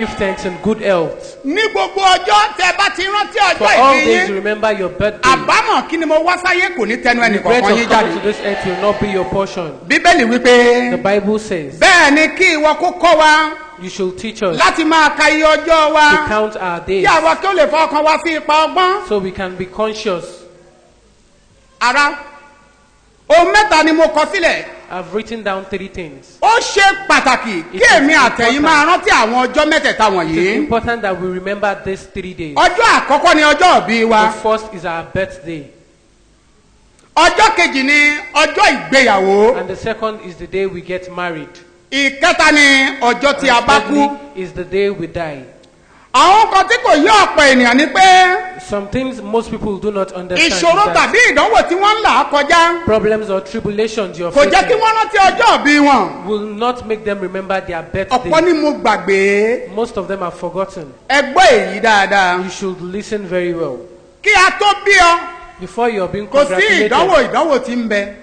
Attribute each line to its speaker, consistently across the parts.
Speaker 1: Give thanks in good health.
Speaker 2: Ní gbogbo ọjọ́ tẹ bá ti rántí
Speaker 1: For
Speaker 2: ọjọ́
Speaker 1: all
Speaker 2: ìbí
Speaker 1: days you
Speaker 2: yín,
Speaker 1: remember your birthday.
Speaker 2: àbámọ̀ kí ni mo wá sáyé kò ní tẹnu ẹnì
Speaker 1: Regret
Speaker 2: kọ̀ọ̀kan yín
Speaker 1: of coming
Speaker 2: jáde.
Speaker 1: to this earth will not be your portion.
Speaker 2: Bíbélì wípé
Speaker 1: The Bible says
Speaker 2: bẹ́ẹ̀ ni kí ìwọ kó kọ́ wa
Speaker 1: you should teach us
Speaker 2: láti máa ka iye ọjọ́ wa
Speaker 1: to count our
Speaker 2: kí
Speaker 1: days
Speaker 2: àwa kí ó lè fa ọkàn wa sí ipa ọgbọ́n.
Speaker 1: so we can be conscious.
Speaker 2: Ara ohun mẹ́ta ni mo kọ sílẹ̀.
Speaker 1: I've written down three things.
Speaker 2: Ó ṣe pàtàkì kí
Speaker 1: It is
Speaker 2: èmi àtẹ̀yìn
Speaker 1: important.
Speaker 2: máa rántí àwọn ọjọ́ mẹ́tẹ̀ẹ̀ta
Speaker 1: It
Speaker 2: wọ̀nyí.
Speaker 1: is important that we remember these 3 days.
Speaker 2: Ọjọ́ àkọ́kọ́ ni ọjọ́ ìbí wa.
Speaker 1: The first is our birthday,
Speaker 2: Ọjọ́ kejì ni ọjọ́ ìgbéyàwó.
Speaker 1: and the second is the day we get married.
Speaker 2: Ìkẹta ni ọjọ́ tí a bá kú.
Speaker 1: Thirdly is the day we die.
Speaker 2: Àwọn kan tí kò yé ọ̀pọ̀ ènìyàn ni pé
Speaker 1: Some things most people do not understand is
Speaker 2: ìṣòro
Speaker 1: that
Speaker 2: tàbí ìdánwò tí wọ́n ń là á kọjá
Speaker 1: problems or tribulations you're
Speaker 2: kò jẹ́ kí
Speaker 1: facing
Speaker 2: wọ́n rántí ọjọ́ ìbí wọn.
Speaker 1: will not make them remember their
Speaker 2: Ọ̀pọ̀
Speaker 1: birthday.
Speaker 2: ni mo gbàgbé.
Speaker 1: Most of them are forgotten.
Speaker 2: Ẹ gbọ́ èyí dáadáa.
Speaker 1: You should listen very well.
Speaker 2: Kí a tó bí ọ,
Speaker 1: Before you're being
Speaker 2: kò sí
Speaker 1: congratulated,
Speaker 2: ìdánwò tí ń bẹ.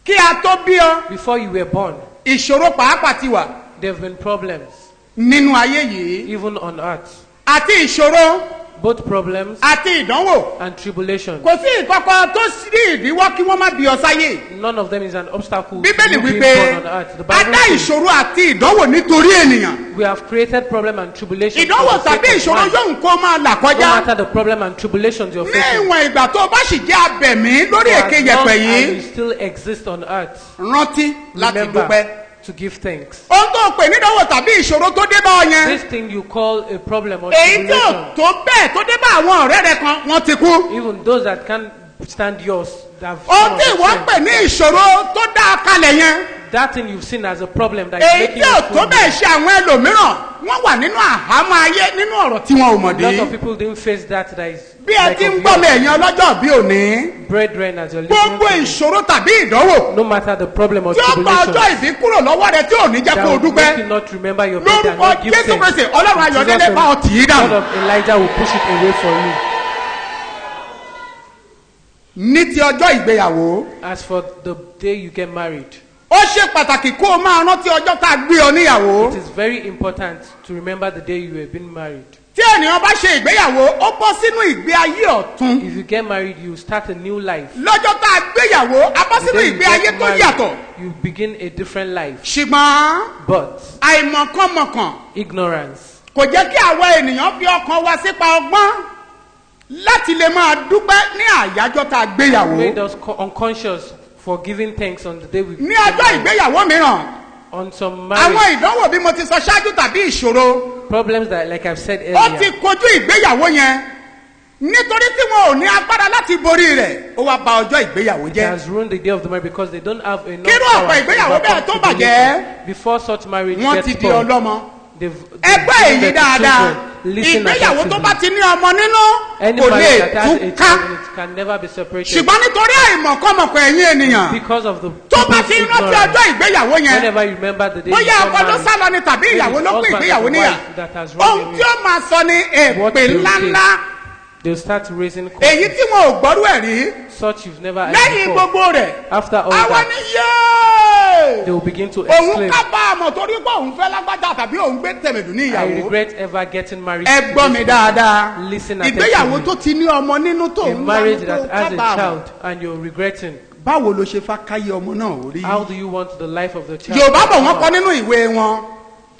Speaker 2: Kí a tó bí ọ,
Speaker 1: before you were born,
Speaker 2: ìṣòro pàápàá ti wà
Speaker 1: there have been problems,
Speaker 2: nínú ayé yìí.
Speaker 1: even on earth.
Speaker 2: Àti ìṣòro
Speaker 1: Both problems
Speaker 2: àti ìdánwò.
Speaker 1: and tribulations.
Speaker 2: Kò sí ìkọ̀kọ̀ tó sí ìdíwọ́ kí wọ́n má bí ọ sáyé.
Speaker 1: None of them is an obstacle to
Speaker 2: Bíbélì
Speaker 1: you being
Speaker 2: wípé
Speaker 1: born on earth. The
Speaker 2: a
Speaker 1: Bible
Speaker 2: dá
Speaker 1: says
Speaker 2: ìṣòro àti ìdánwò nítorí ènìyàn.
Speaker 1: we have created problem and tribulation.
Speaker 2: Ìdánwò
Speaker 1: for the
Speaker 2: tàbí
Speaker 1: sake of
Speaker 2: ìṣòro
Speaker 1: man.
Speaker 2: yóò ń kó máa là
Speaker 1: No
Speaker 2: kọjá.
Speaker 1: matter the problem and tribulations you're
Speaker 2: Ní
Speaker 1: facing,
Speaker 2: ìwọ̀n ìgbà tó o bá sì jẹ́ abẹ̀mí lórí
Speaker 1: for
Speaker 2: èké
Speaker 1: as long
Speaker 2: yẹ̀pẹ̀
Speaker 1: as
Speaker 2: yìí,
Speaker 1: you still exist on earth,
Speaker 2: rántí láti
Speaker 1: remember
Speaker 2: dúpẹ́.
Speaker 1: to give thanks.
Speaker 2: Ohun tó o pè nídánwò tàbí ìṣòro tó dé bá ọ yẹn,
Speaker 1: This thing you call a problem or
Speaker 2: èyí tí ò
Speaker 1: tribulation,
Speaker 2: tó bẹ́ẹ̀ tó dé bá àwọn ọ̀rẹ́ rẹ kan, wọ́n ti kú.
Speaker 1: even those that can't stand yours, that have
Speaker 2: Ohun
Speaker 1: some
Speaker 2: tí
Speaker 1: of
Speaker 2: ìwọ ń
Speaker 1: the
Speaker 2: pè
Speaker 1: strength.
Speaker 2: ní ìṣòro tó dá a kalẹ̀ yẹn,
Speaker 1: That thing you've seen as a problem that is
Speaker 2: èyí
Speaker 1: making
Speaker 2: tí ò
Speaker 1: you
Speaker 2: tó
Speaker 1: feel
Speaker 2: bẹ́ẹ̀ ṣe àwọn ẹlòmíràn, wọ́n wà nínú àhámọ́ ayé nínú ọ̀rọ̀ tí wọn ò mọ̀
Speaker 1: A
Speaker 2: dé.
Speaker 1: lot of people didn't face that. That is
Speaker 2: Bí ẹ
Speaker 1: like
Speaker 2: ti ń
Speaker 1: of
Speaker 2: gbọ́ mi
Speaker 1: yours.
Speaker 2: ẹ̀yin ọlọ́jọ́ bí òní,
Speaker 1: Brethren, as you're listening
Speaker 2: gbogbo
Speaker 1: to me,
Speaker 2: ìṣòro tàbí ìdánwò
Speaker 1: no matter the problem or
Speaker 2: tí ó gba ọjọ́
Speaker 1: tribulation
Speaker 2: ìbí kúrò lọ́wọ́ rẹ tí ò ní jẹ́
Speaker 1: that
Speaker 2: kó o
Speaker 1: will
Speaker 2: dúpẹ́,
Speaker 1: make you not remember your birthday and
Speaker 2: lórúkọ
Speaker 1: not give
Speaker 2: Jésù
Speaker 1: thanks.
Speaker 2: Kristi, Ọlọ́run
Speaker 1: Jesus
Speaker 2: Ayọ̀délé bá ọ tì í dànù.
Speaker 1: God of Elijah will push it away for you.
Speaker 2: Ní ti ọjọ́ ìgbéyàwó,
Speaker 1: As for the day you get married,
Speaker 2: ó ṣe pàtàkì kó o máa rántí ọjọ́ tá a gbé ọ níyàwó.
Speaker 1: it is very important to remember the day you were being married.
Speaker 2: Tí ènìyàn bá ṣe ìgbéyàwó, ó bọ́ sínú ìgbé ayé ọ̀tun.
Speaker 1: If you get married, you start a new life.
Speaker 2: Lọ́jọ́ tá a gbéyàwó, a bọ́
Speaker 1: The
Speaker 2: sínú
Speaker 1: day you
Speaker 2: ìgbé ayé
Speaker 1: get
Speaker 2: tó
Speaker 1: married,
Speaker 2: yàtọ̀.
Speaker 1: you begin a different life.
Speaker 2: Ṣùgbọ́n
Speaker 1: But
Speaker 2: àìmọ̀kànmọ̀kàn
Speaker 1: ignorance
Speaker 2: kò jẹ́ kí àwọn ènìyàn fi ọkàn wa sípa ọgbọ́n láti lè máa dúpẹ́ ní àyájọ́ tá a gbéyàwó.
Speaker 1: made us unconscious for giving thanks on the day we
Speaker 2: Ní
Speaker 1: get
Speaker 2: ọjọ́
Speaker 1: married.
Speaker 2: ìgbéyàwó mìíràn,
Speaker 1: On some
Speaker 2: àwọn
Speaker 1: marriage
Speaker 2: ìdánwò bí mo ti sọ ṣáájú tàbí ìṣòro
Speaker 1: problems that, like I've said
Speaker 2: ó ti
Speaker 1: earlier,
Speaker 2: kojú ìgbéyàwó yẹn nítorí tí wọn ò ní agbára láti borí rẹ̀, ó wá ba ọjọ́ ìgbéyàwó
Speaker 1: it
Speaker 2: jẹ́.
Speaker 1: has ruined the day of the marriage because they don't have enough
Speaker 2: Kírú ọ̀pọ̀
Speaker 1: power to
Speaker 2: ìgbéyàwó
Speaker 1: overcome
Speaker 2: bẹ́ẹ̀ tó bàjẹ́,
Speaker 1: tribulation. Before such marriage
Speaker 2: wọ́n
Speaker 1: gets
Speaker 2: ti di
Speaker 1: spoiled,
Speaker 2: ọlọ́mọ.
Speaker 1: they've
Speaker 2: Ẹ gbọ́
Speaker 1: given
Speaker 2: èyí
Speaker 1: birth to
Speaker 2: dáadáa,
Speaker 1: children. Listen
Speaker 2: ìgbéyàwó tó bá
Speaker 1: attentively.
Speaker 2: ti ní ọmọ nínú
Speaker 1: Any
Speaker 2: kò lè
Speaker 1: marriage that has a
Speaker 2: túká.
Speaker 1: child in it can never be separated
Speaker 2: Ṣùgbọ́n nítorí àìmọ̀kànmọ̀kàn ẹ̀yin ènìyàn
Speaker 1: because of the
Speaker 2: tó bá
Speaker 1: people's
Speaker 2: ti rántí
Speaker 1: ignorance.
Speaker 2: ọjọ́ ìgbéyàwó yẹn,
Speaker 1: Whenever you remember the day
Speaker 2: bóyá
Speaker 1: you got
Speaker 2: ọkọ ló
Speaker 1: married,
Speaker 2: sá lọ ni tàbí
Speaker 1: maybe
Speaker 2: ìyàwó
Speaker 1: it's
Speaker 2: ló pín
Speaker 1: husband
Speaker 2: ìgbéyàwó
Speaker 1: and
Speaker 2: níyà,
Speaker 1: wife that has run
Speaker 2: ohun
Speaker 1: away.
Speaker 2: tí ó máa sọ ni èpè
Speaker 1: What they will
Speaker 2: ńláńlá
Speaker 1: say, they'll start raising
Speaker 2: èyí
Speaker 1: questions
Speaker 2: tí wọn ò gbọ́rú ẹ̀ rí.
Speaker 1: such you've never heard
Speaker 2: Lẹ́yìn
Speaker 1: before.
Speaker 2: gbogbo rẹ̀,
Speaker 1: After all
Speaker 2: àwa
Speaker 1: that,
Speaker 2: ni yéé
Speaker 1: they will begin to
Speaker 2: òun
Speaker 1: exclaim,
Speaker 2: kábàámọ̀ torí pé òun fẹ́ lágbájá tàbí òun gbé tẹ̀mẹ̀dù ní
Speaker 1: I
Speaker 2: ìyàwó.
Speaker 1: regret ever getting married
Speaker 2: Ẹ
Speaker 1: to
Speaker 2: gbọ́
Speaker 1: this
Speaker 2: mi
Speaker 1: person.
Speaker 2: dáadáa,
Speaker 1: Listen
Speaker 2: ìgbéyàwó
Speaker 1: attentively.
Speaker 2: tó ti ní ọmọ nínú tó
Speaker 1: A
Speaker 2: ń
Speaker 1: marriage
Speaker 2: lanu tó
Speaker 1: that has a
Speaker 2: kábàámọ̀,
Speaker 1: child and you're regretting.
Speaker 2: báwo ló ṣe fa káyé ọmọ náà ó rí?
Speaker 1: How do you want the life of the child?
Speaker 2: Yorùbá
Speaker 1: to
Speaker 2: bọ̀, wọ́n
Speaker 1: come
Speaker 2: kọ
Speaker 1: out?
Speaker 2: nínú ìwé wọn,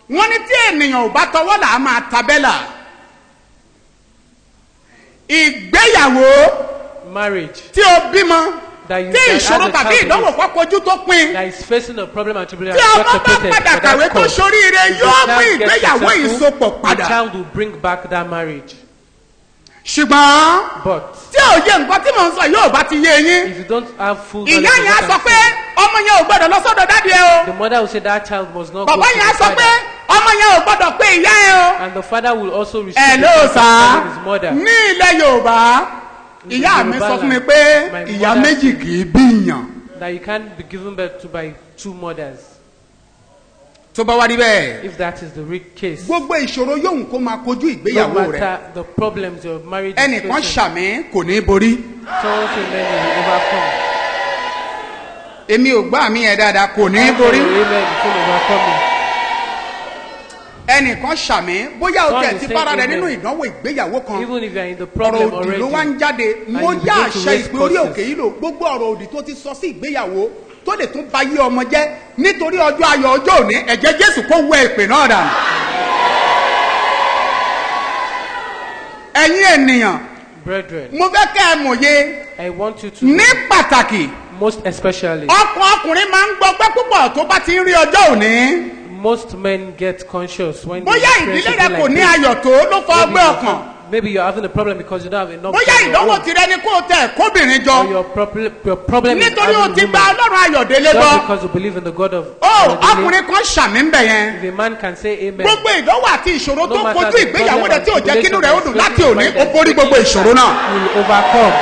Speaker 2: wọ́n ní tí ènìyàn ò bá tọwọ́ là á máa tabẹ́là. Ìgbéyàwó
Speaker 1: Marriage
Speaker 2: tí o bímọ
Speaker 1: that you
Speaker 2: tí
Speaker 1: that has
Speaker 2: ìṣòro
Speaker 1: a
Speaker 2: tàbí
Speaker 1: child in
Speaker 2: ìdánwò
Speaker 1: it,
Speaker 2: kọ́ kojú tó pin,
Speaker 1: that is facing a problem and tribulation
Speaker 2: tí
Speaker 1: and
Speaker 2: ọmọ
Speaker 1: got
Speaker 2: bá
Speaker 1: separated
Speaker 2: padà
Speaker 1: for
Speaker 2: kàwé
Speaker 1: that
Speaker 2: tó
Speaker 1: cause.
Speaker 2: ṣoríire,
Speaker 1: If the
Speaker 2: yóò mú
Speaker 1: child gets
Speaker 2: ìgbéyàwó
Speaker 1: successful,
Speaker 2: ìsopọ̀
Speaker 1: the
Speaker 2: padà.
Speaker 1: child will bring back that marriage.
Speaker 2: Ṣùgbọ́n
Speaker 1: But
Speaker 2: tí òye nǹkan tí mò ń sọ yóò bá ti yé yín,
Speaker 1: if you don't have full
Speaker 2: ìyá
Speaker 1: knowledge of
Speaker 2: yẹn á
Speaker 1: what
Speaker 2: sọ
Speaker 1: I'm
Speaker 2: pé
Speaker 1: saying,
Speaker 2: ọmọ yẹn ò gbọdọ̀ lọ sọ́dọ̀ dádì ẹ o.
Speaker 1: the mother will say that child must not go
Speaker 2: Bàbá
Speaker 1: to
Speaker 2: yẹn á
Speaker 1: the
Speaker 2: sọ pé
Speaker 1: father.
Speaker 2: ọmọ yẹn ò gbọdọ̀ pé ìyá ẹ o.
Speaker 1: And the father will also restrict
Speaker 2: Ẹ
Speaker 1: the
Speaker 2: ló
Speaker 1: child
Speaker 2: sá
Speaker 1: from telling his mother.
Speaker 2: ní ilẹ̀ Yorùbá,
Speaker 1: In
Speaker 2: ìyá
Speaker 1: the
Speaker 2: mi
Speaker 1: Yorùbá
Speaker 2: sọ fún mi
Speaker 1: land,
Speaker 2: pé
Speaker 1: my
Speaker 2: ìyá
Speaker 1: mother
Speaker 2: méjì kì í bí yàn.
Speaker 1: That you can't be given birth to by two mothers.
Speaker 2: Tó bá wá rí bẹ́ẹ̀,
Speaker 1: If that is the real case,
Speaker 2: gbogbo ìṣòro yóò kó máa kojú
Speaker 1: no
Speaker 2: ìgbéyàwó rẹ,
Speaker 1: matter the problems your marriage is
Speaker 2: ẹnìkan
Speaker 1: facing,
Speaker 2: ṣàmì kò ní borí.
Speaker 1: someone say many will overcome.
Speaker 2: Èmi ò gbọ́ àmì yẹn dáadáa, kò ní borí.
Speaker 1: Amen. It will overcome you.
Speaker 2: Ẹnìkan ṣàmì, bóyá o
Speaker 1: Son
Speaker 2: tẹ̀
Speaker 1: is
Speaker 2: ti
Speaker 1: saying
Speaker 2: bára rẹ
Speaker 1: amen.
Speaker 2: nínú ìdánwò ìgbéyàwó kan,
Speaker 1: Even if you are in the
Speaker 2: ọ̀rọ̀
Speaker 1: problem
Speaker 2: òdì ló wá
Speaker 1: already,
Speaker 2: ń jáde.
Speaker 1: and
Speaker 2: Mo
Speaker 1: you
Speaker 2: yá
Speaker 1: begin to
Speaker 2: àṣẹ
Speaker 1: raise
Speaker 2: ìpè orí
Speaker 1: curses.
Speaker 2: òkè yìí lò, gbogbo ọ̀rọ̀ òdì tó ti sọ sí ìgbéyàwó tó lè tún ba yé ọmọ jẹ́, nítorí ọjọ́ ayọ̀ ọjọ́ òní, ẹ̀jẹ̀ Jésù kó wẹ ìpè náà dànù. Ẹ̀yin ènìyàn,
Speaker 1: Brethren,
Speaker 2: mo fẹ́ kẹ́ ẹ mòye
Speaker 1: I want you to
Speaker 2: ní
Speaker 1: know,
Speaker 2: pàtàkì,
Speaker 1: most especially,
Speaker 2: ọkàn ọkùnrin máa ń gbọgbẹ́ púpọ̀ tó bá ti ń rí ọjọ́ òní.
Speaker 1: most men get conscious when they
Speaker 2: Bóyá
Speaker 1: experience
Speaker 2: ìdílé rẹ
Speaker 1: something
Speaker 2: kò
Speaker 1: like
Speaker 2: ní
Speaker 1: this.
Speaker 2: ayọ̀ tó ló fa
Speaker 1: Maybe
Speaker 2: ọgbẹ́
Speaker 1: you're
Speaker 2: ọkàn.
Speaker 1: Maybe you're having a problem because you don't have enough
Speaker 2: Bóyá
Speaker 1: joy in your
Speaker 2: ìdánwò
Speaker 1: home.
Speaker 2: tirẹ̀ ni kó o tẹ̀ kóbìnrin jọ,
Speaker 1: Or your problem is
Speaker 2: nítorí o
Speaker 1: having
Speaker 2: ti gba
Speaker 1: women.
Speaker 2: Ọlọ́run Ayọ̀délé
Speaker 1: Just
Speaker 2: gbọ́.
Speaker 1: because you believe in the God of
Speaker 2: Ó
Speaker 1: Ayọ̀délé.
Speaker 2: ọkùnrin kan ṣàmì ń bẹ̀ yẹn.
Speaker 1: If a man can say amen,
Speaker 2: Gbogbo ìdánwò àti ìṣòro
Speaker 1: no
Speaker 2: tó
Speaker 1: matter
Speaker 2: kojú
Speaker 1: the
Speaker 2: ìgbéyàwó
Speaker 1: problem
Speaker 2: rẹ tí ò
Speaker 1: and
Speaker 2: jẹ́ kínú rẹ ó dùn láti òní,
Speaker 1: tribulation
Speaker 2: ó borí gbogbo ìṣòro náà.
Speaker 1: you will overcome.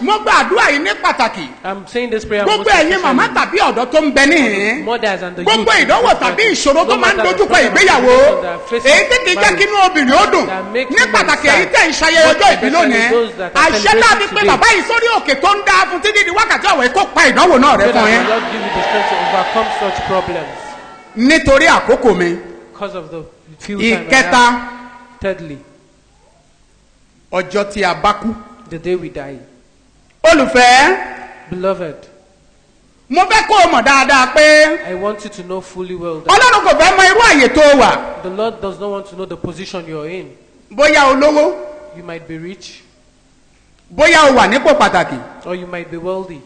Speaker 2: Mo gba àdúrà yìí ní pàtàkì.
Speaker 1: I'm saying this prayer
Speaker 2: Gbogbo
Speaker 1: most
Speaker 2: ẹ̀yin màmá
Speaker 1: especially
Speaker 2: tàbí ọ̀dọ́ tó ń bẹ níhìn-ín,
Speaker 1: mothers and the
Speaker 2: gbogbo
Speaker 1: youth.
Speaker 2: ìdánwò tàbí ìṣòro tó
Speaker 1: No
Speaker 2: máa ń
Speaker 1: matter the
Speaker 2: dojúkọ
Speaker 1: problem and
Speaker 2: ìgbéyàwó,
Speaker 1: tribulation that are facing
Speaker 2: èyí tí kì í jẹ́
Speaker 1: marriage,
Speaker 2: kínú obìnrin ó dùn,
Speaker 1: that makes
Speaker 2: ní
Speaker 1: women
Speaker 2: pàtàkì
Speaker 1: sad,
Speaker 2: èyí tẹ̀ ń ṣayẹyẹ
Speaker 1: most
Speaker 2: ọjọ́ ìbí
Speaker 1: especially
Speaker 2: lónìí,
Speaker 1: those that are
Speaker 2: àṣẹ láti
Speaker 1: celebrating
Speaker 2: pé
Speaker 1: today.
Speaker 2: bàbá yìí sórí òkè tó ń dá fún títí di wákàtí ọ̀wẹ́ kó pa ìdánwò náà rẹ
Speaker 1: Pray
Speaker 2: fún
Speaker 1: that
Speaker 2: yín.
Speaker 1: the Lord give you the strength to overcome such problems.
Speaker 2: Nítorí àkókò mi,
Speaker 1: Because of the few time I
Speaker 2: ìkẹta,
Speaker 1: have. Thirdly,
Speaker 2: ọjọ́ tí a bá kú.
Speaker 1: the day we die.
Speaker 2: Olùfẹ́,
Speaker 1: Beloved,
Speaker 2: mo fẹ́ kó o mọ̀ dáadáa pé
Speaker 1: I want you to know fully well that
Speaker 2: Ọlọ́run kò fẹ́ mọ irú àyè tó o wà.
Speaker 1: the Lord does not want to know the position you're in.
Speaker 2: Bóyá olówó,
Speaker 1: You might be rich
Speaker 2: bóyá o wà nípò pàtàkì,
Speaker 1: or you might be wealthy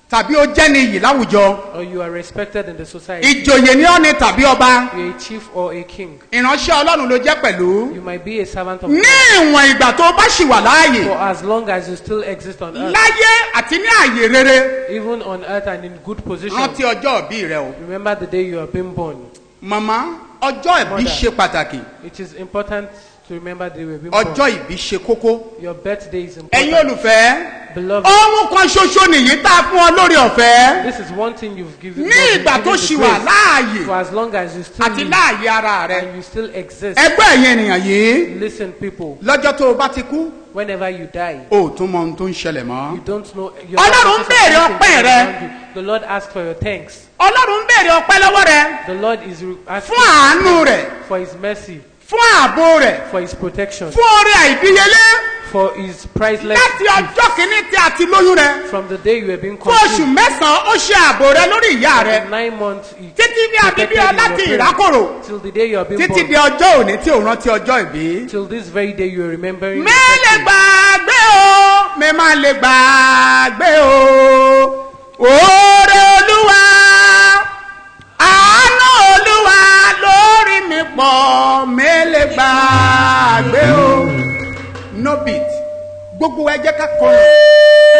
Speaker 2: tàbí o jẹ́ ní iyì láwùjọ,
Speaker 1: or you are respected in the society.
Speaker 2: ìjòyè ní ọ̀nì tàbí ọba,
Speaker 1: You're a chief or a king.
Speaker 2: ìránṣẹ́ Ọlọ́run ló jẹ́ pẹ̀lú.
Speaker 1: You might be a servant of
Speaker 2: Ní
Speaker 1: God.
Speaker 2: ìwọ̀n ìgbà tó o bá ṣì wà láàyè,
Speaker 1: For as long as you still exist on earth,
Speaker 2: láyé àti ní àyè rere,
Speaker 1: even on earth and in good position,
Speaker 2: rántí ọjọ́ ìbí rẹ o.
Speaker 1: remember the day you are being born.
Speaker 2: Màmá, ọjọ́ ìbí
Speaker 1: Mother.
Speaker 2: ṣe pàtàkì.
Speaker 1: It is important to remember the day you were being born.
Speaker 2: Ọjọ́ ìbí ṣe kókó.
Speaker 1: Your birthday is
Speaker 2: Ẹ̀yin
Speaker 1: important.
Speaker 2: olùfẹ́,
Speaker 1: Beloved,
Speaker 2: ohun kan ṣoṣo nìyí tá a fún ọ lórí ọ̀fẹ́.
Speaker 1: this is one thing you've given.
Speaker 2: Ní
Speaker 1: God has
Speaker 2: ìgbà tó
Speaker 1: given the
Speaker 2: ṣì wà
Speaker 1: grace.
Speaker 2: láàyè
Speaker 1: For as long as you still
Speaker 2: àti
Speaker 1: live
Speaker 2: láàyè ara rẹ.
Speaker 1: and you still exist,
Speaker 2: Ẹgbẹ́ ẹ̀yin ènìyàn yìí,
Speaker 1: listen, people,
Speaker 2: lọ́jọ́ tó o bá ti kú,
Speaker 1: whenever you die,
Speaker 2: o ò tún mọ ohun tó ń ṣẹlẹ̀ mọ́.
Speaker 1: you don't know. You're
Speaker 2: Ọlọ́run
Speaker 1: not
Speaker 2: ń béèrè
Speaker 1: conscious of
Speaker 2: ọpẹ́
Speaker 1: anything
Speaker 2: rẹ.
Speaker 1: around you. The Lord asks for your thanks.
Speaker 2: Ọlọ́run ń béèrè ọpẹ́ lọ́wọ́ rẹ
Speaker 1: The Lord is asking
Speaker 2: fún àánú rẹ̀,
Speaker 1: for His mercy,
Speaker 2: fún ààbò rẹ̀,
Speaker 1: for His protection,
Speaker 2: fún oore àìdíyelé
Speaker 1: for His priceless
Speaker 2: láti
Speaker 1: gift.
Speaker 2: ọjọ́ kìíní tí a ti lóyún rẹ.
Speaker 1: From the day you were being
Speaker 2: Fún oṣù
Speaker 1: conceived,
Speaker 2: 9, ó ṣe ààbò rẹ lórí ìyá rẹ
Speaker 1: for 9 months, He
Speaker 2: títí bí a bí
Speaker 1: protected
Speaker 2: ọ
Speaker 1: you in
Speaker 2: láti
Speaker 1: your
Speaker 2: ìrákòrò
Speaker 1: parents, till the day you are being
Speaker 2: títí di
Speaker 1: born,
Speaker 2: ọjọ́ òní tí ò rántí ọjọ́ ìbí.
Speaker 1: till this very day you are remembering your
Speaker 2: Mi lè
Speaker 1: birthday.
Speaker 2: gbàgbé o, mi má lè gbàgbé o, oore Olúwa, àánú Olúwa lórí mi pọ̀, mi lè gbàgbé o. No beat, gbogbo ẹ jẹ́ ká kọrin.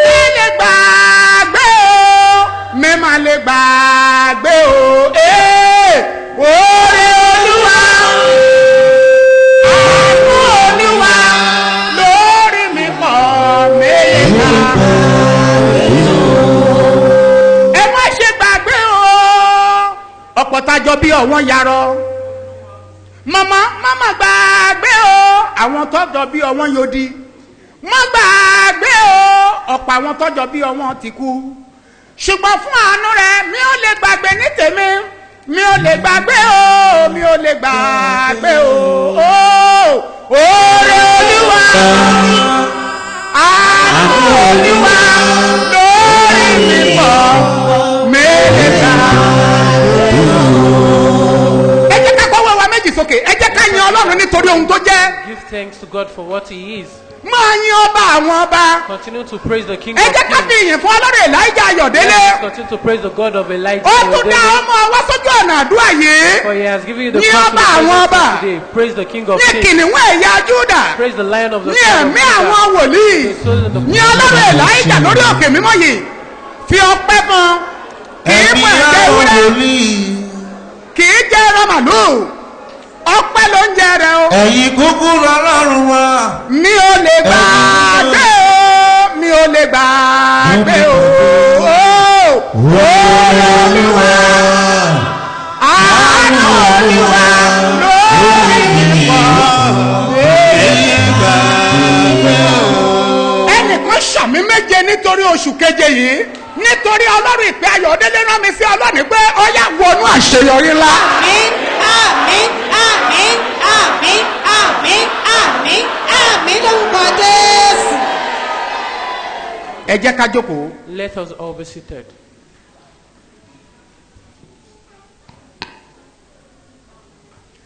Speaker 2: Mi lè gbàgbé o, mi má lè gbàgbé o, ee, oore Olúwa, àánú Olúwa lórí mi pọ̀, mi lè gbàgbé. Ẹ má ṣe gbàgbé o, ọ̀pọ̀ tajọ bí ọ̀wọ́n yarọ. Màmá, màmá gbàgbé o, àwọn tọ́jọ bí ọ̀wọ́n yodi. Má gbàgbé o, ọ̀pọ̀ àwọn tọ́jọ bí ọ̀wọ́n ti kú. Ṣùgbọ́n fún àánú rẹ, mi ò lè gbàgbé ní tèmi. Mi ò lè gbàgbé o, mi ò lè gbàgbé o. Ó, oore Olúwa, àánú Olúwa lórí mi pọ̀, mi lè gbàgbé. Ẹ jẹ́ ká kọ́wọ́ wa méjì sókè, ẹ jẹ́ ká yin Ọlọ́run nítorí ohun tó jẹ́.
Speaker 1: Give thanks to God for what He is.
Speaker 2: Máa yin ọba àwọn ọba.
Speaker 1: Continue to praise the King
Speaker 2: Ẹ
Speaker 1: of
Speaker 2: jẹ́ ká fi
Speaker 1: Kings.
Speaker 2: ìyìn fún Ọlọ́run Elijah Ayọ̀délé.
Speaker 1: Let us continue to praise the God of Elijah.
Speaker 2: Ó tún dá
Speaker 1: Ayọ̀délé,
Speaker 2: ọmọ wa sójú ọ̀nà àdúrà yìí.
Speaker 1: for He has given you the
Speaker 2: Ní
Speaker 1: power to
Speaker 2: ọba àwọn
Speaker 1: praise
Speaker 2: ọba.
Speaker 1: us today. Praise the King of
Speaker 2: Ní
Speaker 1: Kings.
Speaker 2: kìnìún ẹ̀yà Júdà.
Speaker 1: Praise the Lion of the
Speaker 2: Ní
Speaker 1: tribe of
Speaker 2: ẹ̀mí
Speaker 1: Judah.
Speaker 2: àwọn wòlíì.
Speaker 1: The soul of the
Speaker 2: Ní Ọlọ́run Elijah lórí òkè mímọ́ yìí. Fi ọpẹ́ fún. Kì í
Speaker 3: Ẹ̀mí
Speaker 2: mọ̀ ẹ̀jẹ̀
Speaker 3: àwọn
Speaker 2: ewúrẹ́.
Speaker 3: wòlíì.
Speaker 2: Kì í jẹ́ ẹran màlúù. Ọpẹ́ ló ń jẹ rẹ o.
Speaker 3: Ẹ̀yin kúkú lọ́lọ́run wa.
Speaker 2: Mi ò lè gbàgbé o, mi ò lè gbàgbé o. Oore Olúwa, àánú Olúwa lórí mi pọ̀. Ẹnìkan ṣàmì méje nítorí oṣù keje yìí, nítorí Ọlọ́run ìpè Ayọ̀délé rán mi sí Ọlọ́run pé ọyá wọnú àṣeyọrí ńlá. Ẹ jẹ́ ká jókòó.
Speaker 1: Let us all be seated.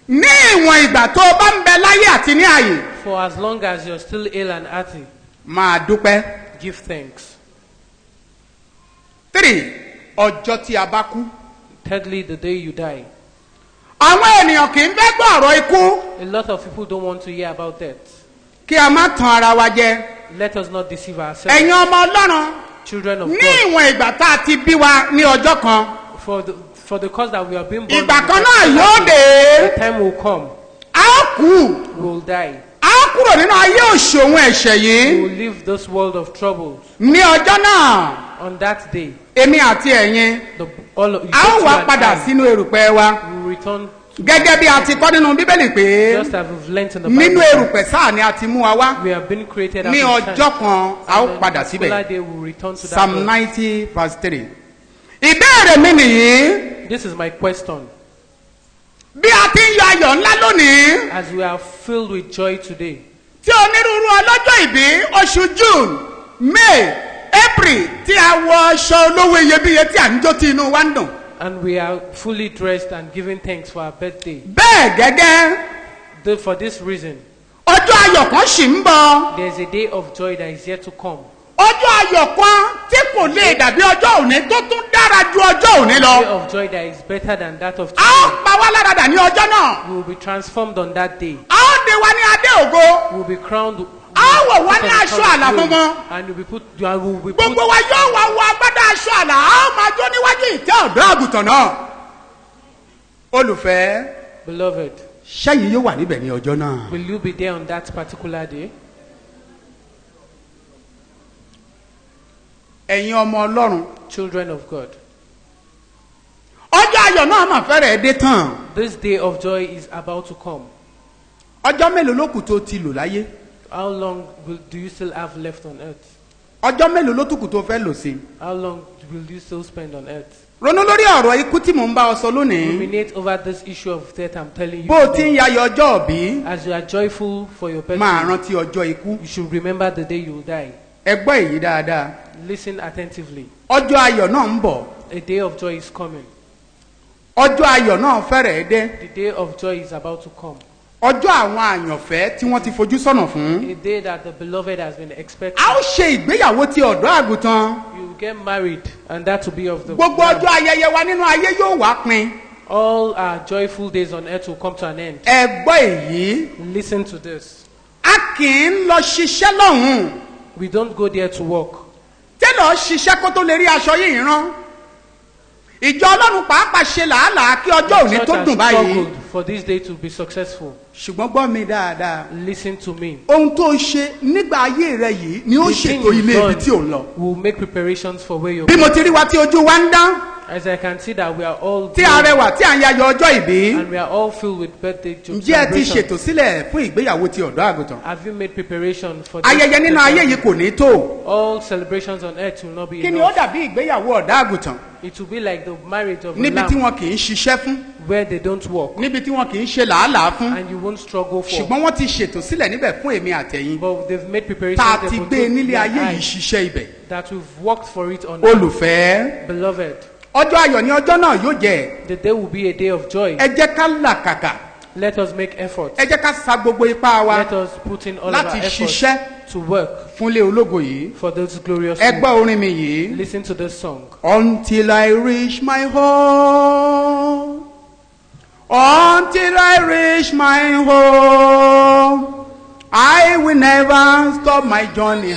Speaker 2: Ní ìwọ̀n ìgbà tó o bá ń bẹ láyé àti ní àyè,
Speaker 1: For as long as you're still ill and hearty,
Speaker 2: máa dúpẹ́.
Speaker 1: give thanks.
Speaker 2: 3, ọjọ́ tí a bá kú.
Speaker 1: Thirdly, the day you die.
Speaker 2: Àwọn ènìyàn kì í fẹ́ gbọ́ ọ̀rọ̀ ikú.
Speaker 1: A lot of people don't want to hear about death.
Speaker 2: Kí a má tan ara wa jẹ.
Speaker 1: Let us not deceive ourselves.
Speaker 2: Ẹ̀yin ọmọ Ọlọ́run,
Speaker 1: Children of
Speaker 2: ní
Speaker 1: God,
Speaker 2: ìwọ̀n ìgbà tá a ti bí wa ní ọjọ́ kan,
Speaker 1: for the cause that we are being born,
Speaker 2: ìgbà kan náà yóò dé,
Speaker 1: the time will come,
Speaker 2: a ó kú,
Speaker 1: we will die.
Speaker 2: A ó kúrò nínú ayé òṣòwò ẹ̀ṣẹ̀
Speaker 1: We
Speaker 2: yìí.
Speaker 1: will leave this world of troubles.
Speaker 2: Ní ọjọ́ náà,
Speaker 1: On that day,
Speaker 2: èmi àti ẹ̀yin,
Speaker 1: the, all of
Speaker 2: a ó
Speaker 1: you
Speaker 2: wá
Speaker 1: and
Speaker 2: padà
Speaker 1: I
Speaker 2: sínú erùpẹ̀ wa,
Speaker 1: will return
Speaker 2: gẹ́gẹ́ bí a ti kọ́ nínú Bíbélì pé
Speaker 1: just as we've learnt in the
Speaker 2: nínú
Speaker 1: Bible.
Speaker 2: erùpẹ̀ sáà ni a ti mú wa wá.
Speaker 1: We have been created out
Speaker 2: Ní
Speaker 1: of
Speaker 2: ọjọ́
Speaker 1: sand.
Speaker 2: kan, a ó
Speaker 1: And then
Speaker 2: padà
Speaker 1: particular
Speaker 2: síbẹ̀.
Speaker 1: day we will return to that
Speaker 2: Psalm
Speaker 1: earth.
Speaker 2: 90 verse 3. Ìbéèrè mi nìyí.
Speaker 1: This is my question.
Speaker 2: Bí a ti ń yọ ayọ̀ ńlá lónìí,
Speaker 1: As we are filled with joy today,
Speaker 2: tí onírúurú ọlọ́jọ́ ìbí oṣù June, May, April, tí a wọ aṣọ olówó iyebíye, tí à ń jó, tí inú wa ń dùn,
Speaker 1: and we are fully dressed and giving thanks for our birthday,
Speaker 2: bẹ́ẹ̀ gẹ́gẹ́,
Speaker 1: for this reason,
Speaker 2: ọjọ́ ayọ̀ kan sì ń bọ̀,
Speaker 1: there is a day of joy that is yet to come.
Speaker 2: Ọjọ́ ayọ̀ kan tí kò lè dàbí ọjọ́ òní, tó tún dára ju ọjọ́ òní
Speaker 1: A
Speaker 2: lọ.
Speaker 1: day of joy that is better than that of
Speaker 2: A ó
Speaker 1: today.
Speaker 2: pa wá láradà ní ọjọ́ náà.
Speaker 1: We will be transformed on that day.
Speaker 2: A ó dé wa ní adé ògo.
Speaker 1: We will be crowned.
Speaker 2: A ó wọ̀ wá
Speaker 1: put
Speaker 2: ní
Speaker 1: on the
Speaker 2: aṣọ
Speaker 1: crown of
Speaker 2: àlà
Speaker 1: glory,
Speaker 2: funfun.
Speaker 1: and we will be put. And we will be put
Speaker 2: Gbogbo wa yóò wá wọ agbádá aṣọ àlà, a ó máa jó níwájú ìtẹ́ ọ̀dọ́ àgùntàn náà. Olùfẹ́,
Speaker 1: Beloved,
Speaker 2: ṣẹ́yìn yóò wà níbẹ̀ ní ọjọ́ náà?
Speaker 1: will you be there on that particular day?
Speaker 2: Ẹ̀yin ọmọ Ọlọ́run,
Speaker 1: Children of God,
Speaker 2: ọjọ́ ayọ̀ náà mà fẹ́rẹ̀ dé tán.
Speaker 1: this day of joy is about to come.
Speaker 2: Ọjọ́ mélòó ló kù tó ti lò láyé?
Speaker 1: How long do you still have left on earth?
Speaker 2: Ọjọ́ mélòó ló tún kù tó fẹ́ lò sí?
Speaker 1: How long will you still spend on earth?
Speaker 2: Ronú lórí ọ̀rọ̀ ikú tí mò ń bá ọ sọ lónìí.
Speaker 1: Ruminate over this issue of death I'm telling you
Speaker 2: Bó o ti
Speaker 1: today.
Speaker 2: ń yayọ̀ ọjọ́ ìbí,
Speaker 1: As you are joyful for your
Speaker 2: máa
Speaker 1: birthday,
Speaker 2: rántí ọjọ́ ikú.
Speaker 1: you should remember the day you will die.
Speaker 2: Ẹ gbọ́ èyí dáadáa.
Speaker 1: Listen attentively.
Speaker 2: Ọjọ́ ayọ̀ náà ń bọ̀.
Speaker 1: A day of joy is coming.
Speaker 2: Ọjọ́ ayọ̀ náà fẹ́rẹ̀ dé.
Speaker 1: The day of joy is about to come.
Speaker 2: Ọjọ́ àwọn àyànfẹ́ tí wọ́n ti fojú sọ́nà fún.
Speaker 1: A day that the beloved has been expecting.
Speaker 2: A ó ṣe ìgbéyàwó ti ọ̀dọ́ àgùntàn.
Speaker 1: You will get married, and that will be of the
Speaker 2: Gbogbo
Speaker 1: Lamb.
Speaker 2: ọjọ́ ayẹyẹ wa nínú ayé yóò wá pin.
Speaker 1: All our joyful days on earth will come to an end.
Speaker 2: Ẹ gbọ́ èyí.
Speaker 1: Listen to this.
Speaker 2: A kì í lọ ṣiṣẹ́ lọ́hùn-ún.
Speaker 1: We don't go there to work.
Speaker 2: Télọ̀ ṣiṣẹ́ kó tó lè rí aṣọ yìí rán. Ìjọ Ọlọ́run pàápàá ṣe làálàá kí ọjọ́ òní
Speaker 1: Church
Speaker 2: tó
Speaker 1: has
Speaker 2: dùn báyìí.
Speaker 1: struggled for this day to be successful.
Speaker 2: Ṣùgbọ́n gbọ́ mi dáadáa.
Speaker 1: Listen to me.
Speaker 2: Ohun tó ṣe nígbà ayé rẹ yìí ni ó
Speaker 1: The thing
Speaker 2: ṣètò
Speaker 1: you've
Speaker 2: ilé ibi
Speaker 1: done
Speaker 2: tí ò ń lọ.
Speaker 1: will make preparations for where you're
Speaker 2: Bí mo
Speaker 1: going.
Speaker 2: ti rí wa tí ojú wa ń dán,
Speaker 1: As I can see that we are all
Speaker 2: tí a
Speaker 1: glowing
Speaker 2: rẹwà, tí à ń yayọ̀ ọjọ́ ìbí,
Speaker 1: and we are all filled with birthday joy.
Speaker 2: ǹjẹ́ ẹ ti ṣètò sílẹ̀ fún ìgbéyàwó ti ọ̀dọ́ àgùntàn?
Speaker 1: Have you made preparation for this?
Speaker 2: Ayẹyẹ nínú ayé yìí kò ní tó.
Speaker 1: All celebrations on earth will not be
Speaker 2: Kí ni ó
Speaker 1: enough.
Speaker 2: dàbí ìgbéyàwó ọ̀dọ́ àgùntàn?
Speaker 1: It will be like the marriage of a
Speaker 2: Níbi tí
Speaker 1: lamb
Speaker 2: wọn kì í ṣiṣẹ́ fún,
Speaker 1: where they don't work
Speaker 2: níbi tí wọn kì í ṣe làálàá fún,
Speaker 1: and you won't struggle for.
Speaker 2: ṣùgbọ́n wọ́n ti ṣètò sílẹ̀ níbẹ̀ fún èmi àtẹ̀yin,
Speaker 1: But they've made preparations
Speaker 2: tá a
Speaker 1: there
Speaker 2: ti
Speaker 1: for
Speaker 2: gbé
Speaker 1: those
Speaker 2: nílé
Speaker 1: you and
Speaker 2: ayé
Speaker 1: I
Speaker 2: yìí ṣiṣẹ́ ibẹ̀.
Speaker 1: that we've worked for it on earth.
Speaker 2: Olùfẹ́,
Speaker 1: Beloved,
Speaker 2: ọjọ́ ayọ̀ ni ọjọ́ náà yóò jẹ́.
Speaker 1: the day will be a day of joy.
Speaker 2: Ẹ jẹ́ ká làkàkà.
Speaker 1: Let us make effort.
Speaker 2: Ẹ jẹ́ ká sa gbogbo ipá wa
Speaker 1: Let us put in all of
Speaker 2: láti
Speaker 1: our efforts
Speaker 2: ṣiṣẹ́
Speaker 1: to work
Speaker 2: fúnlé ológo yìí.
Speaker 1: for this glorious
Speaker 2: Ẹ
Speaker 1: home.
Speaker 2: gbọ́ orin mi yìí.
Speaker 1: Listen to this song.
Speaker 2: Until I reach my home, until I reach my home, I will never stop my journey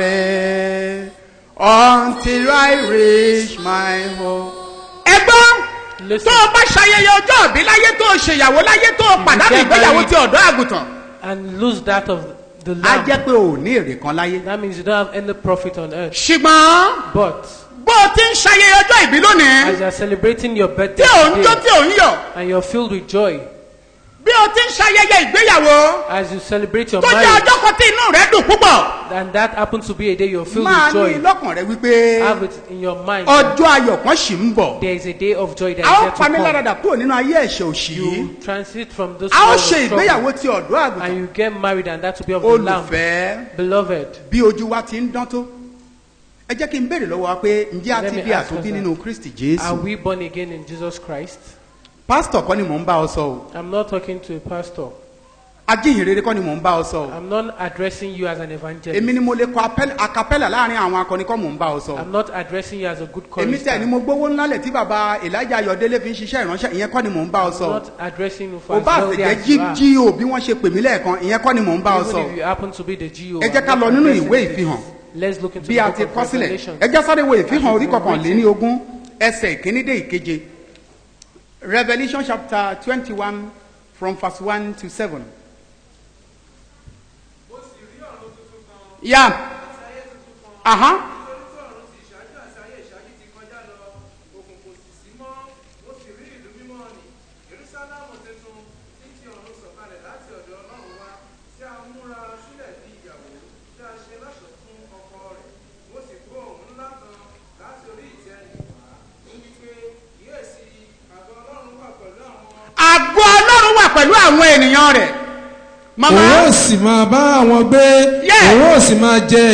Speaker 2: halfway. Until I reach my home. Ẹ gbọ́,
Speaker 1: Listen.
Speaker 2: tó o bá ṣayẹyẹ ọjọ́ ìbí láyé, tó o ṣèyàwó láyé, tó o pàdánù
Speaker 1: get
Speaker 2: ìgbéyàwó
Speaker 1: married.
Speaker 2: ti ọ̀dọ́ àgùntàn,
Speaker 1: And lose that of the
Speaker 2: á
Speaker 1: lamb.
Speaker 2: jẹ́ pé o ò ní èrè kan láyé.
Speaker 1: That means you don't have any profit on earth.
Speaker 2: Ṣùgbọ́n
Speaker 1: But
Speaker 2: bó o ti ń ṣayẹyẹ ọjọ́ ìbí lónìí,
Speaker 1: as you are celebrating your birthday
Speaker 2: tí ò ń jó,
Speaker 1: today,
Speaker 2: tí ò ń yọ̀,
Speaker 1: and you're filled with joy,
Speaker 2: bí o ti ń ṣayẹyẹ ìgbéyàwó,
Speaker 1: as you celebrate your
Speaker 2: tó jẹ́
Speaker 1: marriage,
Speaker 2: ọjọ́ kan tí inú rẹ dùn púpọ̀,
Speaker 1: and that happens to be a day you're filled
Speaker 2: máa
Speaker 1: with
Speaker 2: ní
Speaker 1: joy,
Speaker 2: lọ́kàn rẹ wípé
Speaker 1: have it in your mind
Speaker 2: ọjọ́ ayọ̀ kan ṣì ń bọ̀.
Speaker 1: there is a day of joy that
Speaker 2: A
Speaker 1: is
Speaker 2: ó
Speaker 1: yet to
Speaker 2: pa mí
Speaker 1: come.
Speaker 2: láradà kúrò nínú ayé ẹ̀ṣẹ̀ òṣì yìí.
Speaker 1: You transit from this
Speaker 2: A ó
Speaker 1: world
Speaker 2: ṣe
Speaker 1: of trouble
Speaker 2: ìgbéyàwó ti ọ̀dọ́ àgùntàn.
Speaker 1: and you get married, and that will be of the lamb.
Speaker 2: Olùfẹ́,
Speaker 1: Beloved,
Speaker 2: bí ojú wa ti ń dán tó, Ẹ jẹ́ kí n béèrè lọ́wọ́ wa pé ǹjẹ́ a
Speaker 1: Let
Speaker 2: ti
Speaker 1: me
Speaker 2: di
Speaker 1: ask
Speaker 2: àtúnbí
Speaker 1: us
Speaker 2: nínú Kristi Jésù?
Speaker 1: Are we born again in Jesus Christ?
Speaker 2: Pásítọ̀ kọ́ ni mò ń bá ọ sọ o.
Speaker 1: I'm not talking to a pastor.
Speaker 2: Ajíhìnrere kọ́ ni mò ń bá ọ sọ o.
Speaker 1: I'm not addressing you as an evangelist.
Speaker 2: Èmi ni mo lè kọ acapella láàrin àwọn akọni kọ́ mò ń bá ọ sọ.
Speaker 1: I'm not addressing you as a good
Speaker 2: Èmi tẹ̀
Speaker 1: chorister.
Speaker 2: ni mo gbówó ńlá lẹ̀ tí bàbá Elijah Ayọ̀délé fi ń ṣiṣẹ́ ìránṣẹ́, ìyẹn kọ́ ni mò ń bá ọ
Speaker 1: I'm
Speaker 2: sọ.
Speaker 1: not addressing you for
Speaker 2: O
Speaker 1: as
Speaker 2: bá sì
Speaker 1: wealthy
Speaker 2: jẹ́
Speaker 1: as you are.
Speaker 2: GO bí wọ́n ṣe pè mí lẹ́ẹ̀kan, ìyẹn kọ́ ni mò ń bá ọ
Speaker 1: Even
Speaker 2: sọ.
Speaker 1: if you happen to be the GO.
Speaker 2: Ẹ jẹ́
Speaker 1: I'm
Speaker 2: ká
Speaker 1: not
Speaker 2: lọ nínú
Speaker 1: addressing
Speaker 2: ìwé
Speaker 1: this.
Speaker 2: ìfihàn.
Speaker 1: Let's look into
Speaker 2: Bí
Speaker 1: the
Speaker 2: a
Speaker 1: book
Speaker 2: ti
Speaker 1: of
Speaker 2: kọ́ sílẹ̀,
Speaker 1: Revelation.
Speaker 2: ẹ jẹ́ sáré wo Ìfihàn
Speaker 1: As
Speaker 2: orí
Speaker 1: it is
Speaker 2: 21, ẹsẹ̀ ìkíní dé ìkeje. Revelation chapter 21 from verse 1 to 7. Yeah. Aha.
Speaker 4: Nítorí tí ọ̀run ti ìṣáájú àti ayé ìṣáájú ti kọjá lọ, òkùnkùn sì sí mọ́. Mo sì rí ìlú mímọ́ nì, Jerúsálẹ́mù tuntun, tí ti ọ̀run sọ̀kalẹ̀ láti ọ̀dọ̀ Ọlọ́run wá, tí a múra sílẹ̀ bí ìyàwó tí a ṣe lọ́ṣọ̀ọ́ fún ọkọ rẹ̀. Mo sì gbọ́ ohùn ńlá kan láti orí ìtẹ́ nì wá, ń wí pé, "Kíyèsí, àgọ́ Ọlọ́run wà pẹ̀lú àwọn
Speaker 2: Àgọ́ Ọlọ́run wà pẹ̀lú àwọn ènìyàn rẹ̀. Màmá.
Speaker 3: Òun ó sì máa bá àwọn gbé.
Speaker 2: Yeah.
Speaker 3: Òun ó sì máa jẹ́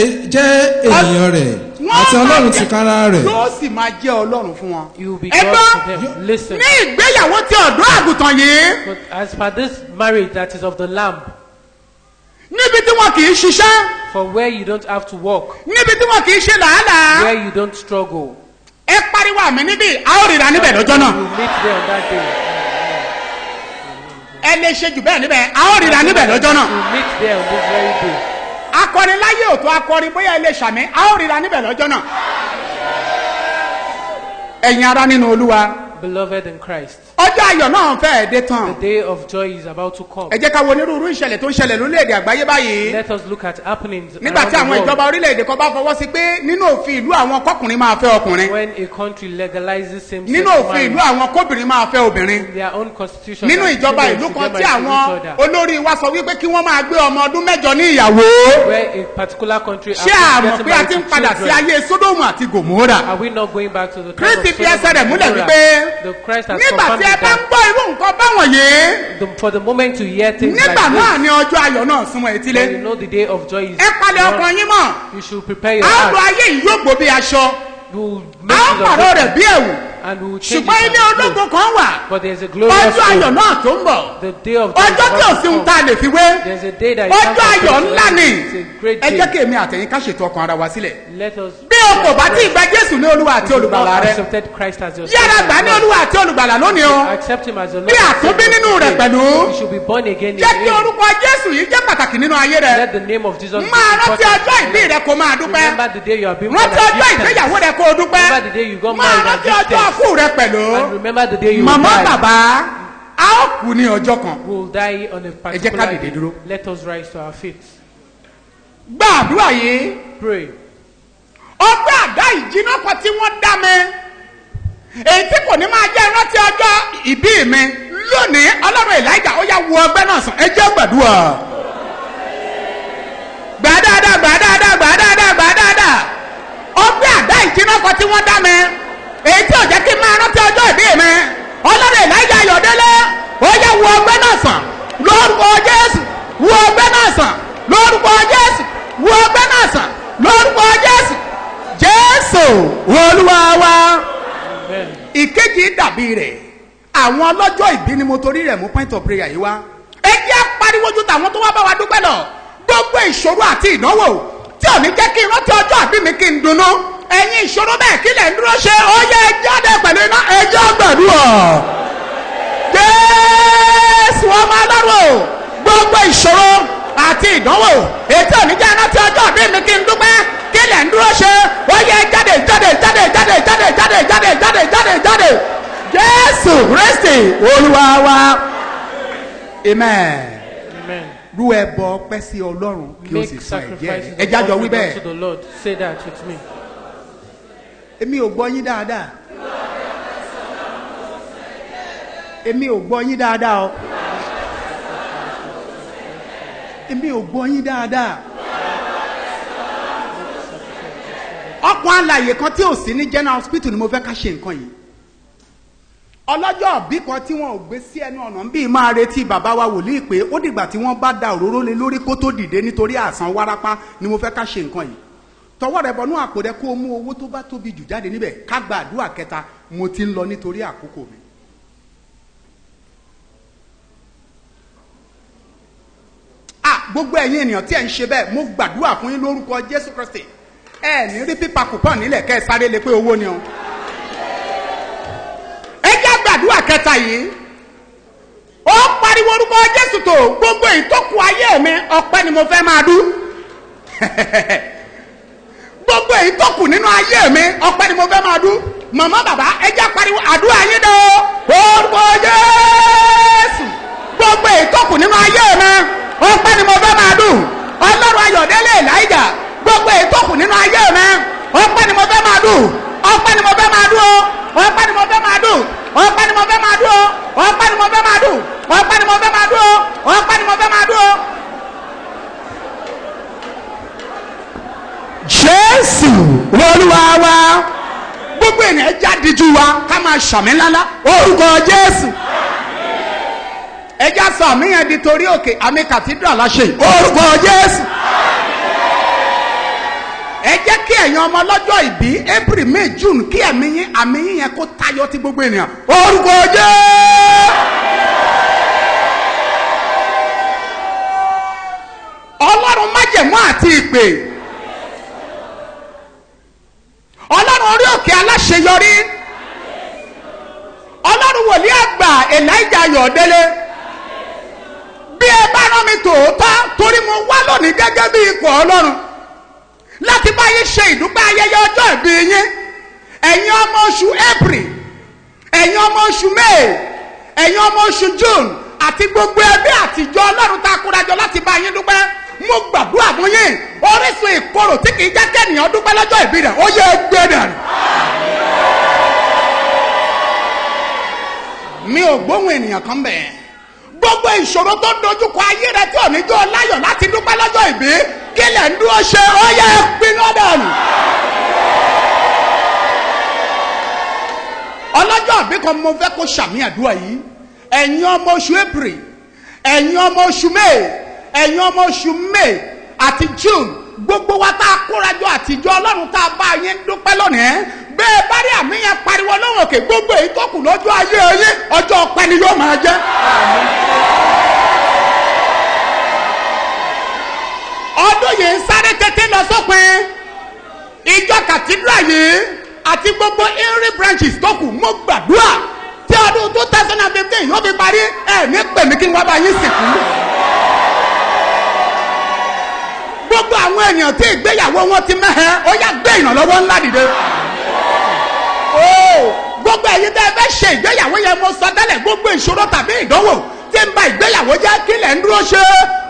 Speaker 3: ènìyàn rẹ̀
Speaker 2: Wọ́n
Speaker 3: àti
Speaker 2: máa
Speaker 3: Ọlọ́run tìkára rẹ̀.
Speaker 2: Yóò sì máa jẹ́ Ọlọ́run fún wọn.
Speaker 1: You will be
Speaker 2: Ẹ
Speaker 1: God
Speaker 2: gbọ́,
Speaker 1: to them. Listen.
Speaker 2: ní ìgbéyàwó tí ọ̀dọ́ àgùntàn yìí,
Speaker 1: But as for this marriage that is of the Lamb,
Speaker 2: níbi tí wọn kì í ṣiṣẹ́,
Speaker 1: for where you don't have to work,
Speaker 2: níbi tí wọn kì í ṣe làálàá,
Speaker 1: where you don't struggle,
Speaker 2: ẹ pariwo àmì níbí, a ó ríra níbẹ̀ lọ́jọ́ náà.
Speaker 1: you will meet there on that day.
Speaker 2: Ẹ lè ṣe jù bẹ́ẹ̀ níbẹ̀, a ó ríra níbẹ̀ lọ́jọ́ náà.
Speaker 1: You will meet there on this very day.
Speaker 2: Akọrin láyé òtún akọrin bóyá ẹ lè ṣàmì, a ó ríra níbẹ̀ lọ́jọ́ náà. Ẹ̀yin ará nínú Olúwa,
Speaker 1: Beloved in Christ,
Speaker 2: ọjọ́ ayọ̀ náà fẹ́ẹ̀ dé tán.
Speaker 1: the day of joy is about to come.
Speaker 2: Ẹ jẹ́ ká wo onírúurú ìṣẹ̀lẹ̀ tó ń ṣẹlẹ̀ lórílẹ̀‐èdè àgbáyé báyìí.
Speaker 1: Let us look at happenings
Speaker 2: Nígbà
Speaker 1: around
Speaker 2: tí àwọn
Speaker 1: the
Speaker 2: ìjọba
Speaker 1: world.
Speaker 2: orílẹ̀-èdè kan bá fọwọ́ sí pé nínú òfin ìlú àwọn kọkùnrin máa fẹ́ ọkùnrin,
Speaker 1: When a country legalizes same-sex
Speaker 2: nínú òfin ìlú
Speaker 1: marriage,
Speaker 2: àwọn kóbìnrin máa fẹ́ obìnrin,
Speaker 1: in their own constitution,
Speaker 2: nínú
Speaker 1: that
Speaker 2: ìjọba
Speaker 1: children
Speaker 2: ìlú
Speaker 1: should
Speaker 2: kan
Speaker 1: get
Speaker 2: tí
Speaker 1: married to
Speaker 2: àwọn
Speaker 1: each other.
Speaker 2: olórí wa sọ wípé kí wọ́n máa gbé ọmọ ọdún 8 ní ìyàwó.
Speaker 1: Where a particular country
Speaker 2: Ṣé
Speaker 1: happens
Speaker 2: a mọ̀
Speaker 1: getting
Speaker 2: pé a
Speaker 1: married
Speaker 2: ti ń
Speaker 1: to
Speaker 2: padà sí
Speaker 1: children,
Speaker 2: ayé Sódómù àti Gòmórà?
Speaker 1: are we not going back to the time
Speaker 2: Kristi
Speaker 1: of
Speaker 2: fi
Speaker 1: Sodom
Speaker 2: ẹsẹ̀ rẹ̀
Speaker 1: and
Speaker 2: múlẹ̀
Speaker 1: Gomorrah?
Speaker 2: wípé
Speaker 1: The Christ has
Speaker 2: nígbà
Speaker 1: confirmed
Speaker 2: tí ẹ
Speaker 1: it
Speaker 2: bá ń
Speaker 1: that
Speaker 2: gbọ́ irú nǹkan báwọn yìí,
Speaker 1: for the moment you hear things
Speaker 2: nígbà
Speaker 1: like
Speaker 2: náà
Speaker 1: this,
Speaker 2: ni ọjọ́ ayọ̀ náà súnmọ́ etílé.
Speaker 1: then you know the day of joy is
Speaker 2: Ẹ palẹ̀
Speaker 1: near.
Speaker 2: ọkàn yín mọ́.
Speaker 1: You should prepare your
Speaker 2: A ó lo
Speaker 1: heart.
Speaker 2: ayé yìí yóò gbó bí aṣọ.
Speaker 1: You will
Speaker 2: A
Speaker 1: make
Speaker 2: ó
Speaker 1: use of
Speaker 2: pàrọ̀
Speaker 1: it
Speaker 2: rẹ̀ bí ẹ̀wù.
Speaker 1: and we will change
Speaker 2: Ṣùgbọ́n
Speaker 1: it
Speaker 2: ilé
Speaker 1: and
Speaker 2: ológo
Speaker 1: clothes.
Speaker 2: kan wà.
Speaker 1: But there's a glorious
Speaker 2: Ọjọ́ ayọ̀
Speaker 1: hope.
Speaker 2: náà tó ń bọ̀.
Speaker 1: The day of joy is
Speaker 2: Ọjọ́ tí ò
Speaker 1: about
Speaker 2: sí
Speaker 1: to
Speaker 2: ohun
Speaker 1: come.
Speaker 2: tá a lè fi wé.
Speaker 1: There's a day that you can't
Speaker 2: Ọjọ́ ayọ̀
Speaker 1: compare to
Speaker 2: ńlá ni.
Speaker 1: anything. It's a great
Speaker 2: Ẹ jẹ́
Speaker 1: day.
Speaker 2: kí èmi àtẹ̀yin ká ṣètò ọkàn ara wa sílẹ̀.
Speaker 1: Let us
Speaker 2: Bí o kò bá tí ì gba Jésù ní Olúwa àti
Speaker 1: If you've
Speaker 2: Olùgbàlà
Speaker 1: not
Speaker 2: rẹ,
Speaker 1: accepted Christ as your
Speaker 2: yára
Speaker 1: Savior
Speaker 2: gbà ní
Speaker 1: and Lord,
Speaker 2: Olúwa àti Olùgbàlà lónìí o.
Speaker 1: accept him as your
Speaker 2: Bí
Speaker 1: Lord and
Speaker 2: àtúnbí
Speaker 1: Savior
Speaker 2: nínú rẹ̀
Speaker 1: today.
Speaker 2: pẹ̀lú.
Speaker 1: You should be born again in
Speaker 2: Jẹ́ kí
Speaker 1: him.
Speaker 2: orúkọ Jésù yìí jẹ́ pàtàkì nínú ayé rẹ.
Speaker 1: Let the name of Jesus be
Speaker 2: Máa rántí
Speaker 1: important
Speaker 2: ọjọ́
Speaker 1: in
Speaker 2: ìbí
Speaker 1: your
Speaker 2: rẹ
Speaker 1: life.
Speaker 2: kó máa dúpẹ́.
Speaker 1: Remember the day you have been born
Speaker 2: Rántí
Speaker 1: and
Speaker 2: ọjọ́
Speaker 1: give thanks.
Speaker 2: ìgbéyàwó rẹ kó o dúpẹ́.
Speaker 1: Remember the day you got
Speaker 2: Máa
Speaker 1: married and
Speaker 2: rántí
Speaker 1: give
Speaker 2: ọjọ́
Speaker 1: thanks.
Speaker 2: ọkú rẹ pẹ̀lú.
Speaker 1: And remember the day you will
Speaker 2: Màmá
Speaker 1: die.
Speaker 2: bàbá, a ó kú ní ọjọ́ kan.
Speaker 1: We will die on a
Speaker 2: Ẹ jẹ́ ká
Speaker 1: particular
Speaker 2: dìde
Speaker 1: day.
Speaker 2: dúró.
Speaker 1: Let us rise to our feet.
Speaker 2: Gba àdúrà yìí.
Speaker 1: Pray.
Speaker 2: Ọgbẹ́ àdá ìjìnà kan tí wọ́n dá mi, èyí tí kò ní máa jẹ́ rántí ọjọ́ ìbí mi lónìí, Ọlọ́run Elijah ó yá wo ọgbẹ́ náà sàn. Ẹ jẹ́ gbàdúrà. Gbà dáadáa, gbà dáadáa, gbà dáadáa, gbà dáadáa. Ọgbẹ́ àdá ìjìnà kan tí wọ́n dá mi, èyí tí ò jẹ́ kí n máa rántí ọjọ́ ìbí mi, Ọlọ́run Elijah Ayọ̀délé ó yá wo ọgbẹ́ náà sàn lórúkọ Jésù. Wo ọgbẹ́ náà sàn lórúkọ Jésù. Wo ọgbẹ́ náà sàn lórúkọ Jésù. Jésù Olúwa wa.
Speaker 1: Amen.
Speaker 2: Ìkejì dàbí rẹ̀, àwọn ọlọ́jọ́ ìbí ni mo torí rẹ̀ mú point of prayer yìí wá. Ẹ jẹ́ pariwo ju tàwọn tó wá bá wa dúpẹ́ lọ. Gbogbo ìṣòro àti ìdánwò tí ò ní jẹ́ kí n rántí ọjọ́ àbí mi kí n dunnú, ẹ̀yin ìṣòro bẹ́ẹ̀, kí lẹ̀ ń dúró ṣe? Ó yẹ jáde pẹ̀lú iná. Ẹ jẹ́ gbàdúrà. Jésù ọmọ Ọlọ́run o, gbogbo ìṣòro àti ìdánwò ètò ìníjà rántí ọjọ́ àbí mi kí n dúpẹ́, kí lẹ̀ ń dúró ṣe? Ó yẹ jáde, jáde, jáde, jáde, jáde, jáde, jáde, jáde, jáde, jáde. Jésù Kristi Olúwa wa. Amen.
Speaker 1: Amen.
Speaker 2: Rú ẹbọ ọpẹ́ sí Ọlọ́run kí o sì
Speaker 1: Make
Speaker 2: san ẹ̀jẹ̀ rẹ̀.
Speaker 1: sacrifices
Speaker 2: Ẹ
Speaker 1: of
Speaker 2: jájọ wí
Speaker 1: offering unto
Speaker 2: bẹ́ẹ̀.
Speaker 1: the Lord. Say that with me.
Speaker 2: Èmi ò gbọ́ yín dáadáa. Èmi ò gbọ́ yín dáadáa o. Èmi ò gbọ́ yín dáadáa. Ọkùn alàyè kan tí ò sí ní general hospital ni mo fẹ́ ká ṣe nǹkan yìí. Ọlọ́jọ́ òbí kan tí wọn ò gbé sí ẹnu ọ̀nà ń bí máa retí bàbá wa wòlíì pé ó dìgbà tí wọ́n bá da òróró lé lórí kó tó dìde nítorí àìsàn wárápá ni mo fẹ́ ká ṣe nǹkan yìí. Tọwọ́ rẹ bọnú àpò rẹ kó o mú owó tó bá tóbi jù jáde níbẹ̀. Ká gba àdúrà kẹta. Mo ti ń lọ nítorí àkókò mi. Ah, gbogbo ẹ̀yin ènìyàn tí ẹ̀ ń ṣe bẹ́ẹ̀, mo gbàdúrà fún yín lórúkọ Jésù Kristi, ẹ ní rí pípa coupon nílẹ̀ kẹ́ ẹ sáré lé pé owó ni o. Ẹ jẹ́ gbàdúrà kẹta yìí. Ó pariwo orúkọ Jésù tó gbogbo ìtókù ayé mi, ọpẹ́ ni mo fẹ́ máa dú. Gbogbo èyí tó kù nínú ayé mi, ọpẹ́ ni mo fẹ́ máa dú. Màmá, bàbá, ẹ jẹ́ pariwo àdúrà yín dán o. Orúkọ Jésù, gbogbo èyí tó kù nínú ayé mi, ọpẹ́ ni mo fẹ́ máa dú. Ọlọ́run Ayọ̀délé Èlíjà, gbogbo èyí tó kù nínú ayé mi, ọpẹ́ ni mo fẹ́ máa dú. Ọpẹ́ ni mo fẹ́ máa dú o. Ọpẹ́ ni mo fẹ́ máa dú. Ọpẹ́ ni mo fẹ́ máa dú o. Ọpẹ́ ni mo fẹ́ máa dú. Ọpẹ́ ni mo fẹ́ máa dú o. Ọpẹ́ ni mo fẹ́ máa dú o. Jésù Olúwa wa. Gbogbo ènìyàn jáde ju wa ká máa ṣàmì ńláńlá orúkọ Jésù. Ẹ já sọ àmì yẹn di torí òkè àmì cathedral láṣẹ yìí. Orúkọ Jésù. Ẹ jẹ́ kí ẹ̀yin ọmọ ọlọ́jọ́ ìbí April, May, June, kí ẹ̀mí yín, àmì yín yẹn kó tayọ ti gbogbo ènìyàn. Orúkọ Jésù. Ọlọ́run májẹ̀mú àti ìpè, Ọlọ́run orí òkè aláṣeyọrí, Ọlọ́run wòlíì àgbà Elijah Ayọ̀délé, bí ẹ bá rán mi tòótọ́, torí mo wá lónìí gẹ́gẹ́ bí ikọ̀ Ọlọ́run láti bá yín ṣe ìdúpẹ́ ayẹyẹ ọjọ́ ìbí yín. Ẹ̀yin ọmọ oṣù April, ẹ̀yin ọmọ oṣù May, ẹ̀yin ọmọ oṣù June, àti gbogbo ẹbí àtijọ́ Ọlọ́run tá a kórajọ láti bá yín dúpẹ́, mo gbàdúrà fún yín, orísun ìkorò tí kìí jẹ́ kẹ́nìyàn dúpẹ́ lọ́jọ́ ìbí rẹ̀, ó yẹ gbé dànù. Mi ò gbóhùn ènìyàn kan bẹ́ẹ̀. Gbogbo ìṣòro tó ń dojúkọ ayé rẹ tí ò ní jọ láyọ̀ láti dúpẹ́ lọ́jọ́ ìbí, kí lẹ̀ ń dúró ṣe? Ó yẹ gbiná dànù. Ọlọ́jọ́ ìbí kan, mo fẹ́ kó ṣàmì àdúrà yìí. Ẹ̀yin ọmọ oṣù April, ẹ̀yin ọmọ oṣù May, ẹ̀yin ọmọ oṣù May àti June, gbogbo wa tá a kórajọ àtijọ́ Ọlọ́run tá a bá yín dúpẹ́ lónìí, bẹ́ẹ̀ bá rí àmì yẹn, pariwo lóhùn òkè, gbogbo èyí tó kù lọ́jọ́ ayé yín, ọjọ́ ọpẹ́ ni yóò máa jẹ́. Ọdún yìí ń sáré tètè lọ sópin. Ìjọ cathedral yìí àti gbogbo INRI branches tó kù, mo gbàdúrà, tí ọdún 2015 yóò fi parí, ẹ̀ ní pèmí kí n wá bá yín sìnkú. Gbogbo àwọn èèyàn tí ìgbéyàwó wọn ti mẹ́hẹ́, ó yá, gbé ìrànlọ́wọ́ ńlá dìde. Gbogbo ẹ̀yin tẹ́ ẹ fẹ́ ṣe ìgbéyàwó yẹn, mo sọ tẹ́lẹ̀, gbogbo ìṣòro tàbí ìdánwò tí ń ba ìgbéyàwó jẹ́, kí lẹ̀ ń dúró ṣe?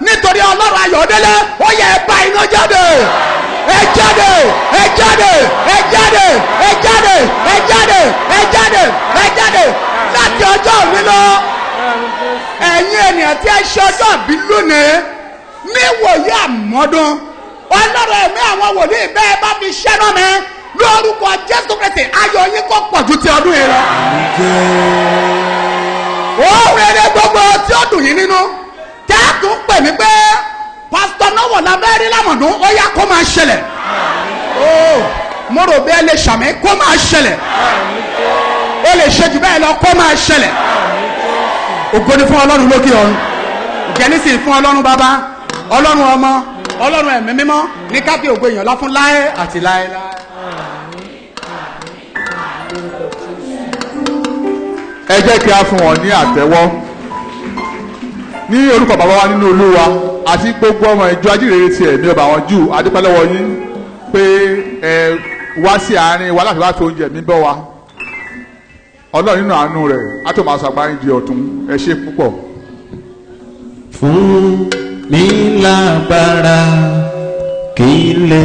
Speaker 2: Nítorí Ọlọ́run Ayọ̀délé, ó yẹ ẹ bá iná jáde, ẹ jáde, ẹ jáde, ẹ jáde, ẹ jáde, ẹ jáde, ẹ jáde, ẹ jáde láti ọjọ́ òní lọ. Ẹ̀yin ènìyàn tí ẹ ṣe ọjọ́ ìbí lónìí, níwòye àmọ́dún, Ọlọ́run ẹ̀mí àwọn wòlíì, bẹ́ẹ̀ bá fi ṣẹ́nà mi lórúkọ Jésù Kristi, ayọ̀ yín kó pọ̀ ju ti ọdún yìí lọ. Òun rere gbogbo tí ó dùn yín nínú tẹ́ẹ̀tún pè mí pé pásítọ̀ náwó la fẹ́ rí lámọ̀dún, ó yá, kó máa ṣẹlẹ̀. Ó mo rò bí ẹ lè ṣàmì, kó máa ṣẹlẹ̀. Ó lè ṣe jù bẹ́ẹ̀ lọ, kó máa ṣẹlẹ̀. Ògo ni fún Ọlọ́run lókè ọ̀run. Ìjẹ́nísì fún Ọlọ́run Bàbá, Ọlọ́run Ọmọ, Ọlọ́run Ẹ̀mí Mímọ́ ní káfí ògo èèyàn lá fún láé àti láéláé.
Speaker 5: Ẹ jẹ́ kí a fún wọn ní àtẹ́wọ́ ní orúkọ Bàbá wa nínú Olúwa àti gbogbo ọmọ ìjọ Ajíhìnrere ti ẹ̀mí ọba àwọn Júù. A dúpẹ́ lọ́wọ́ yín pé ẹ wá sí àárín wa láti wá fi oúnjẹ mi bọ́ wa. Ọlọ́run nínú àánú rẹ̀ á tó máa sọ agbára yín di ọ̀tun. Ẹ ṣé púpọ̀.
Speaker 6: Fún mi lágbára kí n lè.